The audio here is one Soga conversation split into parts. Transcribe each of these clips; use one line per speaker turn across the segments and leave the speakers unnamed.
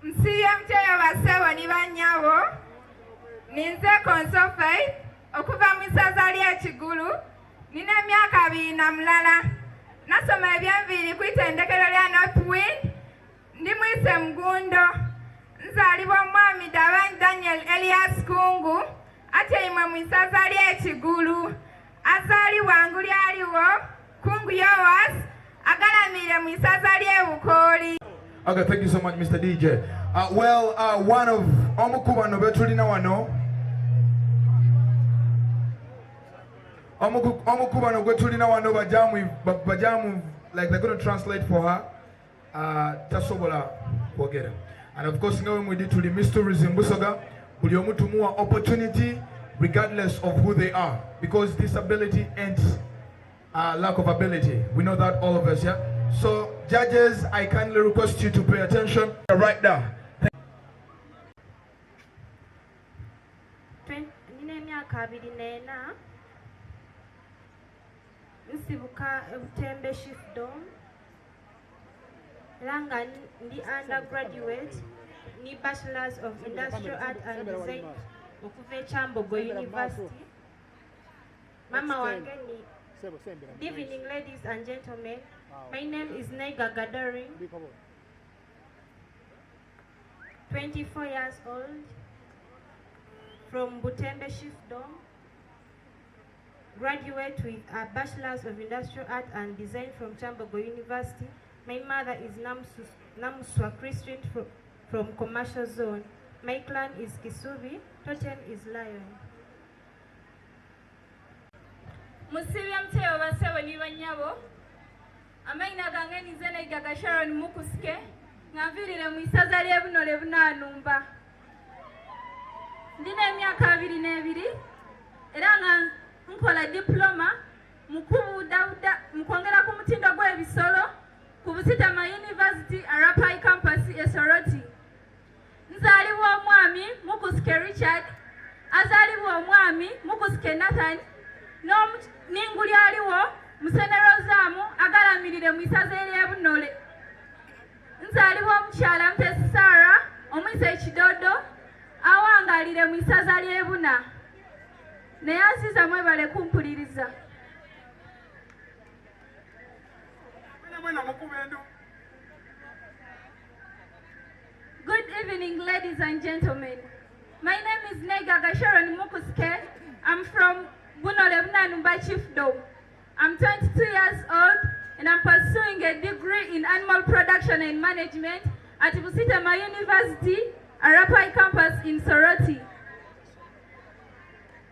Nsiibye mutyeyo bassebo ni bannyabo. Ninze Konso Faith okuva mu isaza ly'e Kigulu. Nina emyaka 21. Nasoma ebyenviiri ku itendekero lya North Wind. Ndi mwise Mugundo. Nzaalibwa omwami Dabanyi Daniel Elias Kungu atyaimwe mu isaza ly'e Kigulu. Azaalibwa Ngulyaliwo Kungu Yoas agalamiire mu isaza ly'e Bukooli.
Okay, thank you so much, Mr. DJ. Well, one of omu ku bano betulina wano omu ku bano gwe tulina wano bajamu bajamu like they're going to translate for her tasobola kwogera and of course nga we mwidi tuli Miss Tourism Busoga buli omu tumuwa opportunity regardless of who they are because disability ain't lack of ability. We know that all of us, yeah? So, judges, I kindly request you to pay attention right now.
Nina emyaka 24 nsibuka Butembe Chiefdom era nga ndi undergraduate ni Bachelors of Industrial Art and Design okuva e Kyambogo University. Mama wange ni Good evening ladies and gentlemen. My name is Naiga Gadarin. 24 years old from Butembe Chiefdom. Graduate with a Bachelor's of Industrial Art and Design from Kyambogo University. My mother is Namuswa Christian from Commercial Zone. My clan is Kisubi, totem is Lion.
Musibye muteo bassebo ni bannyabo. Amaina gange ninze Naigaga Sharon Mukusike nga nviirire mu isaza ly'e Bunole Bunaanumba. Ndina emyaka 22 era nga nkola diploma mu kubudabuda mu kwongera ku mutindo gw'ebisolo ku Busitama University Arapai Campus e Soroti. Nzaalibwa omwami Mukusike Richard, azaalibwa omwami Mukusike Nathan, n'inguli aliwo Musenerozaamu agalamirire mu isaza ery'e Bunole. Nzaalibwa omukyala Mutesi Sarah omwise Ekidodo awangalire mu isaza ly'e Buna. Naye aziza mwebale kumpuliriza. Good evening, ladies and gentlemen. My name is Naigaga Sharon Mukuske. I'm from Bunole Bunanumba Chiefdom. I'm 22 years old and I'm pursuing a degree in animal production and management at Busitema University, Arapai campus in Soroti.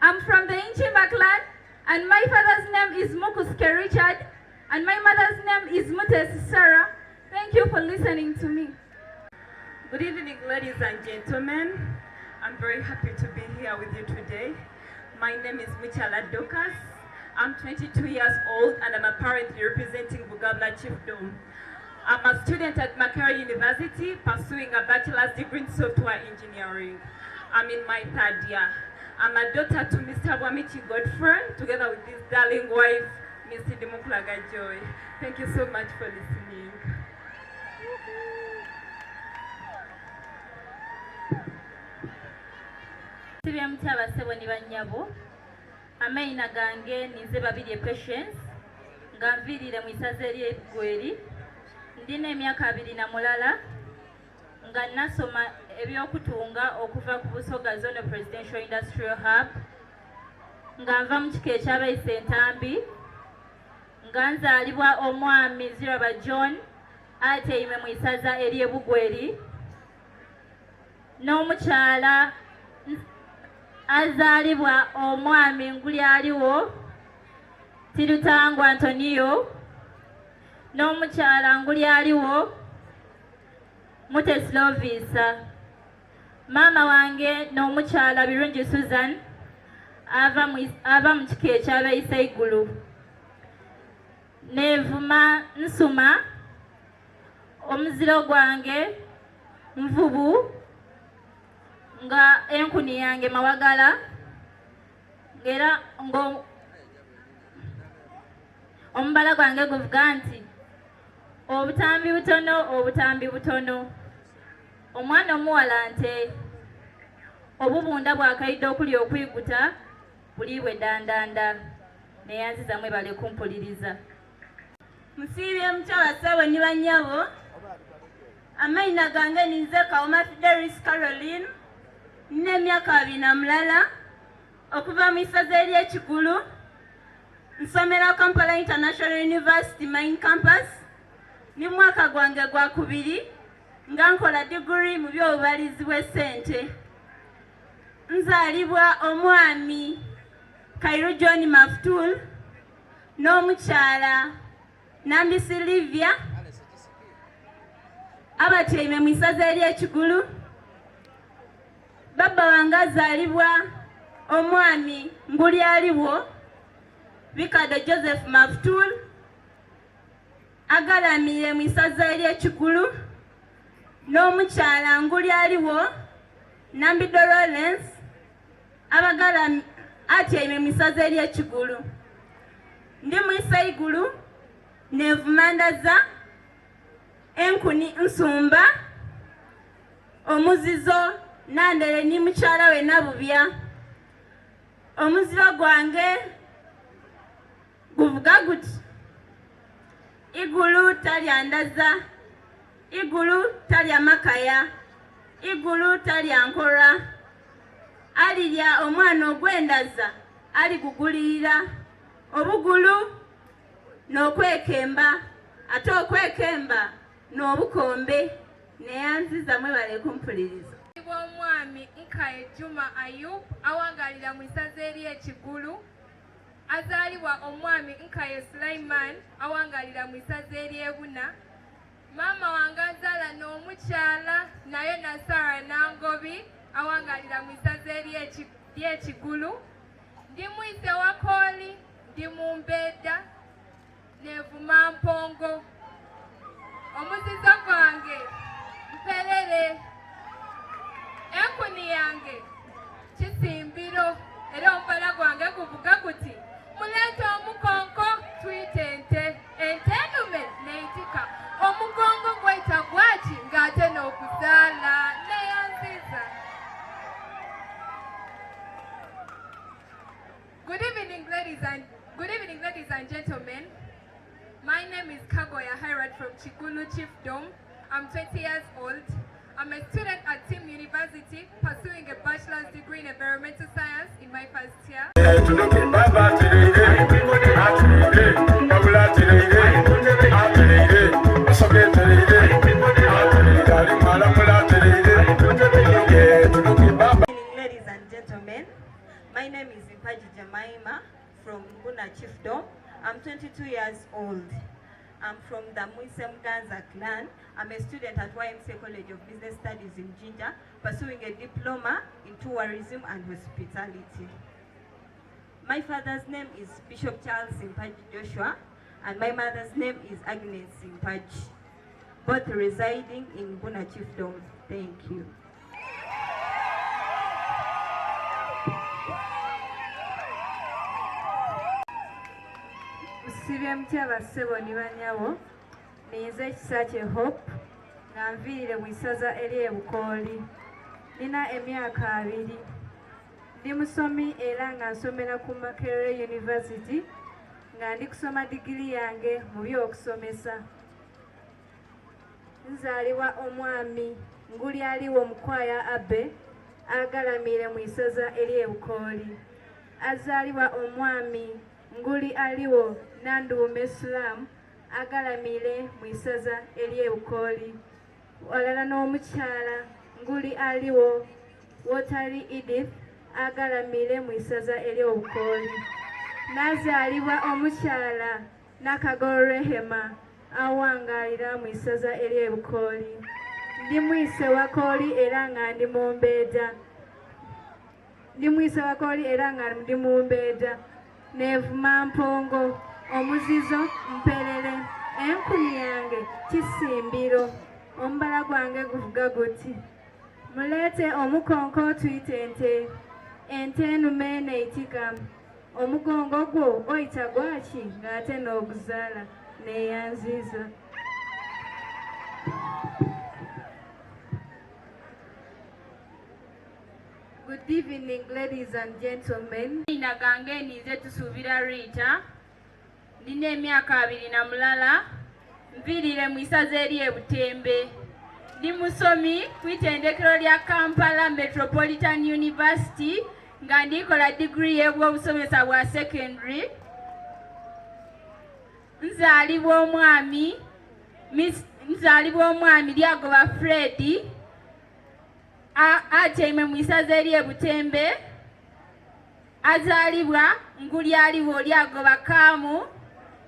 I'm from the Inchimba clan and my father's name is Mukuske Richard and my mother's name is Mutesi Sarah. Thank you for listening to me.
Good evening, ladies and gentlemen. I'm very happy to be here with you today. My name is Michala Dokas. I'm 22 years old and I'm apparently representing Bugabula Chiefdom. I'm a student at Makerere University pursuing a bachelor's degree in software engineering. I'm in my third year. I'm a daughter to Mr. Wamichi Godfrey, together with his darling wife, Miss Dimukulaga Joy. Thank you so much for listening.
Sibye mutya bassebo ni bannyabo. Amaina gange ninze Babirye Patience nga nviirire mu isaza ery'Eggweri. Ndina emyaka 21 nga nasoma ebyokutunga okuva ku Busoga Zonal Presidential Industrial Hub nga nva mu kika ekyabayise Entambi nga nzaalibwa omwami Ziraba John ateime mu isaza ery'Ebugweri n'omukyala azaalibwa omwami Ngulyaliwo Tirutangwa Antonio n'omukyala Ngulyaliwo Mutesi Lovisa. Maama wange n'omukyala Birungi Susan ava mu kika ekyabayisa Igulu. Neevuma nsuma omuziro gwange nvubu nga enkuni yange mawagala ng'era omubala gwange guvuga nti obutambi butono obutambi butono. Omwana omuwala nte obubunda bwakaidde okulya okwiguta buliibwe dandanda. Neyanziza mwebale kumpuliriza.
Musiibye mutya bassebo ni bannyabo. Amaina gange ninze Kawoma Fidelis Caroline, nina emyaka 21, okuva mu isaza ery'Ekigulu. Nsomera Kampala International University Main Campus. Ni mwaka gwange gwa kubiri nga nkola diguri mu by'obubalizi bw'essente. Nzaalibwa omwami Kairu John Maftul n'omukyala Nambi Sylvia abatyaime mu isaza ery'Ekigulu. Baba wange azaalibwa omwami Nguli aliwo Bikado Joseph Maftul agalamiire mu isaza ery'Ekigulu n'omukyala Nguli aliwo Nambido Lawrence abagala atyaime mu isaza ery'Ekigulu. Ndi mu Isaigulu nevumandaza enkuni nsumba omuzizo nandere ni mukyala we Nabubya. Omuziro gwange guvuga guti: igulu talyandaza, igulu talya makaya, igulu talya nkora, alirya omwana ogw'endaza aligugulirira, obugulu n'okwekemba, ate okwekemba n'obukombe. Neyanziza mwebale kumpuliriza.
Omwami Nkaye Juma Ayub awangalira mu isaza ery'Ekigulu. Azaalibwa omwami Nkaye Sulaiman awangalira mu isaza ery'Ebuna. Maama wange azaala n'omukyala naye Nasara Nangobi awangalira mu isaza ery'Ekigulu. Ndi mwise wa Kooli, ndi mumbeeda, nevuma mpongo. Omuzizo gwange mperere, enkuni yange kisimbiro, era omubala gwange guvuga guti: muleete omukonko twite ente, ente enume neitika, omugongo gwaita gwaki ng'ate n'okuzaala. Neyanziza. Good evening, ladies and good evening, ladies and gentlemen. My name is Kagoya Hirad from Chigulu Chiefdom. I'm 20 years old. I'm a student at Team University pursuing a bachelor's degree in environmental science in my first year.
Ladies and gentlemen, my name is Impaji Jemaima from Mbuna Chiefdom. I'm 22 years old. I'm from the Mwise Muganza clan. I'm a student at YMCA College of Business Studies in Jinja, pursuing a diploma in tourism and hospitality. My father's name is Bishop Charles Impaji Joshua, and my mother's name is Agnes Impaji, both residing in Buna Chiefdom. Thank you.
Musibye mutya bassebo ni bannyabo. Ninze Ekisakye Hope nga nviirire mu isaza ery'Ebukooli. Nina emyaka 20. Ndi musomi era nga nsomera ku Makerere University nga ndi kusoma digiri yange mu by'okusomesa. Nzaalibwa omwami Nguli aliwo Mukwaya Abe agalamiire mu isaza ery'Ebukooli. Azaalibwa omwami Nguli aliwo Nanduume Sulamu agalamiire mu isaza ery'Ebukooli. Walala n'omukyala Nguli aliwo Wotari Edith agalamiire mu isaza ery'Obukooli. Nazaalibwa omukyala Nakagolo Rehema awangalira mu isaza ery'Ebukooli. Ndi mwise wa Kooli era nga ndi mumbeeda. Ndi mwise wa Kooli era nga ndi mumbeeda. Nevuma mpongo, omuzizo mperere, enkuni yange kisimbiro, omubala gwange guvuga guti: muleete omukonko tuyite ente, ente enume neitika, omugongo gwo oita gwaki ng'ate n'oguzaala. Neyanziza. Good evening, ladies and gentlemen.
Amina gange ninze Tusuubira Rita, ndina emyaka 21, nviirire mu isaza ery'e Butembe. Ndi musomi ku itendekero lya Kampala Metropolitan University nga ndikola digiri y'obwobusomesa bwa secondary. Nzaalibwa omwami nzaalibwa omwami Lyagoba Fred atyaime mu isaza ery'e Butembe. Azaalibwa nguli aliwo Lyagoba Kaamu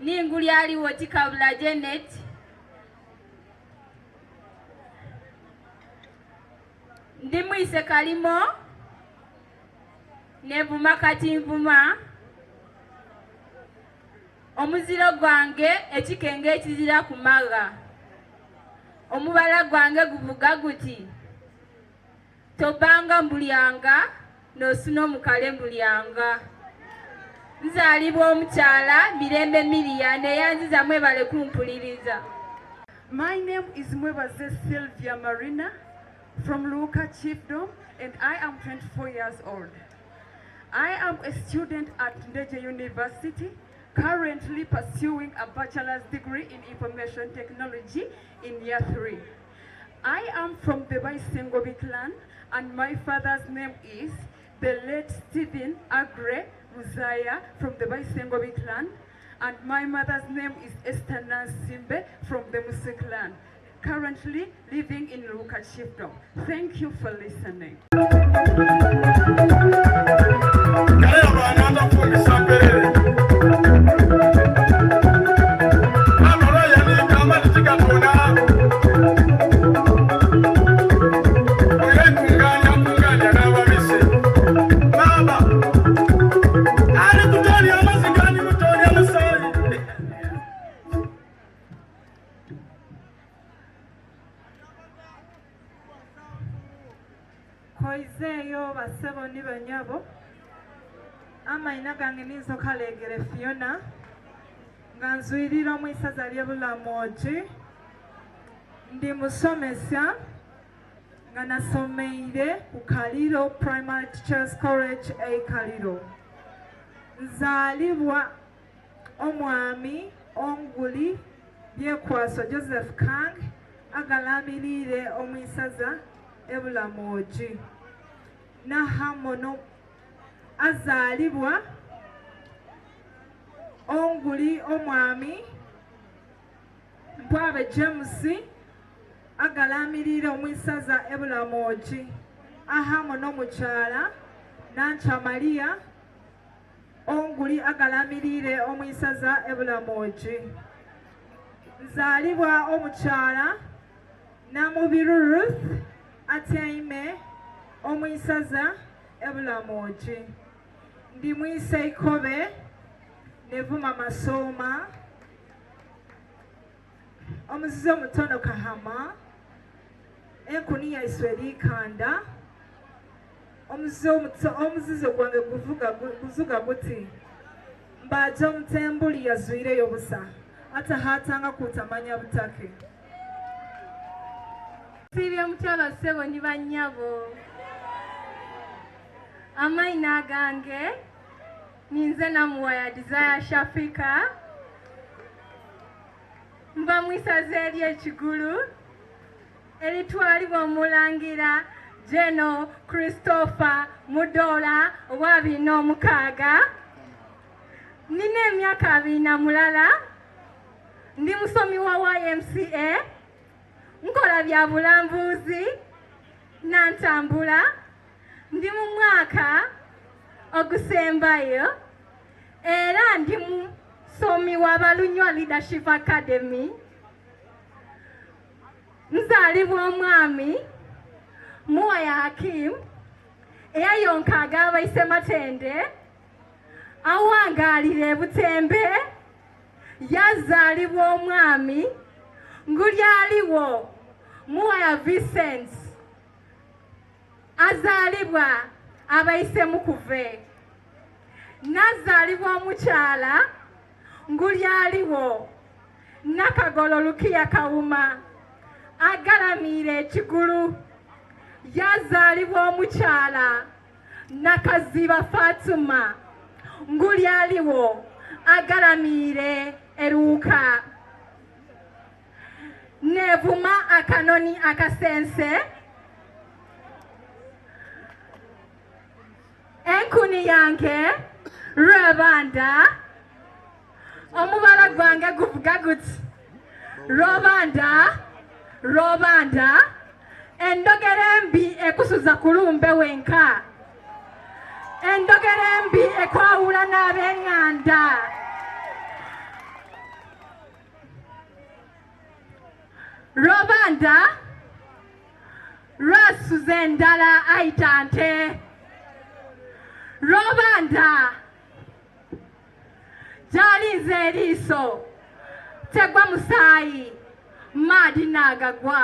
ni nguli aliwo Tikabula Janet. Ndi mwise Kalimo nevuma kati nvuma. Omuziro gwange ekikenge ekizira ku magha. Omubala gwange guvuga guti tobanga mbulyanga n'osuna omukale mbulyanga. Nzaalibwa omukyala Mirembe Miria neyanziza mwebale kumpuliriza.
My name is Mwebaze Sylvia Marina from Luuka Chiefdom, and I am 24 years old. I am a student at Ndejje University, currently pursuing a bachelor's degree in information technology in year 3. I am from the Baisengobi clan, and my father's name is the late Stephen Agre Muzaya from the Baisengobi clan, and my mother's name is Esther Nansimbe from the Musu clan, currently living in Luuka Chiefdom. Thank you for listening.
Koizeeyo bassebo ni banyabo, amaina gange ninze Kalegere Fiona, nga nzwirira mu isaza ly'Ebulamogi. Ndi musomesa nga nasomeire ku Kaliro Primary Teachers College e Kaliro. Nzaalibwa omwami Onguli Byekwaso Joseph Kang agalamiriire omu isaza Ebulamogi. Nahamono azaalibwa Onguli omwami Mpwabe James agalamiriire omu isaza Ebulamogi, ahamu n'omukyala Nanca Maria Onguli agalamiriire omu isaza Ebulamogi. Nzaalibwa omukyala Namubiru Ruth atyaime omu isaza Ebulamogi. Ndi mwise Ikobe nevuma Masooma, omuzizo mutono Kahama, enkuni yaiswe erikanda. Omuzizo gwange guzuga guti mbaje omutembuli yazwireyo busa atahatanga kutamanya butake.
Sibye mutya bassebo ni bannyabo. Amaina gange ninze Namuwaya Desire Shafika, nva mu isaza ery'Ekigulu eritwalibwa omulangira Geno Christopher Mudola owa 26. Nina emyaka 21, ndi musomi wa YMCA, nkola bya bulambuzi nantambula, ndi mu mwaka ogusembayo era ndi musomi wa Balunywa Leadership Academy. Nzaalibwa omwami Muwaya Hakim eyayonka ag'abaise Matende, awangaalira e Butembe. Yazaalibwa omwami Ngulyaliwo Muwaya Vincent, azaalibwa abaise Mukuve. Nazaalibwa omukyala Ngulyaliwo Nakagolo Lukiya Kawuma, agalamiire Ekigulu. Yazaalibwa omukyala Nakaziba Fatuma nguli aliwo agalamiire eruuka. Nevuma akanoni akasense. Enkuni yange Rwebanda omubala gwange guvuga guti Rwebanda Rwebanda endogera embi ekusuza kulumbe wenka endogera embi ekwawula n'ab'enganda Rwebanda Lwasuza endala aita nte. Lwobanda gyalinze eriiso tegwa musaayi maadi naagagwa.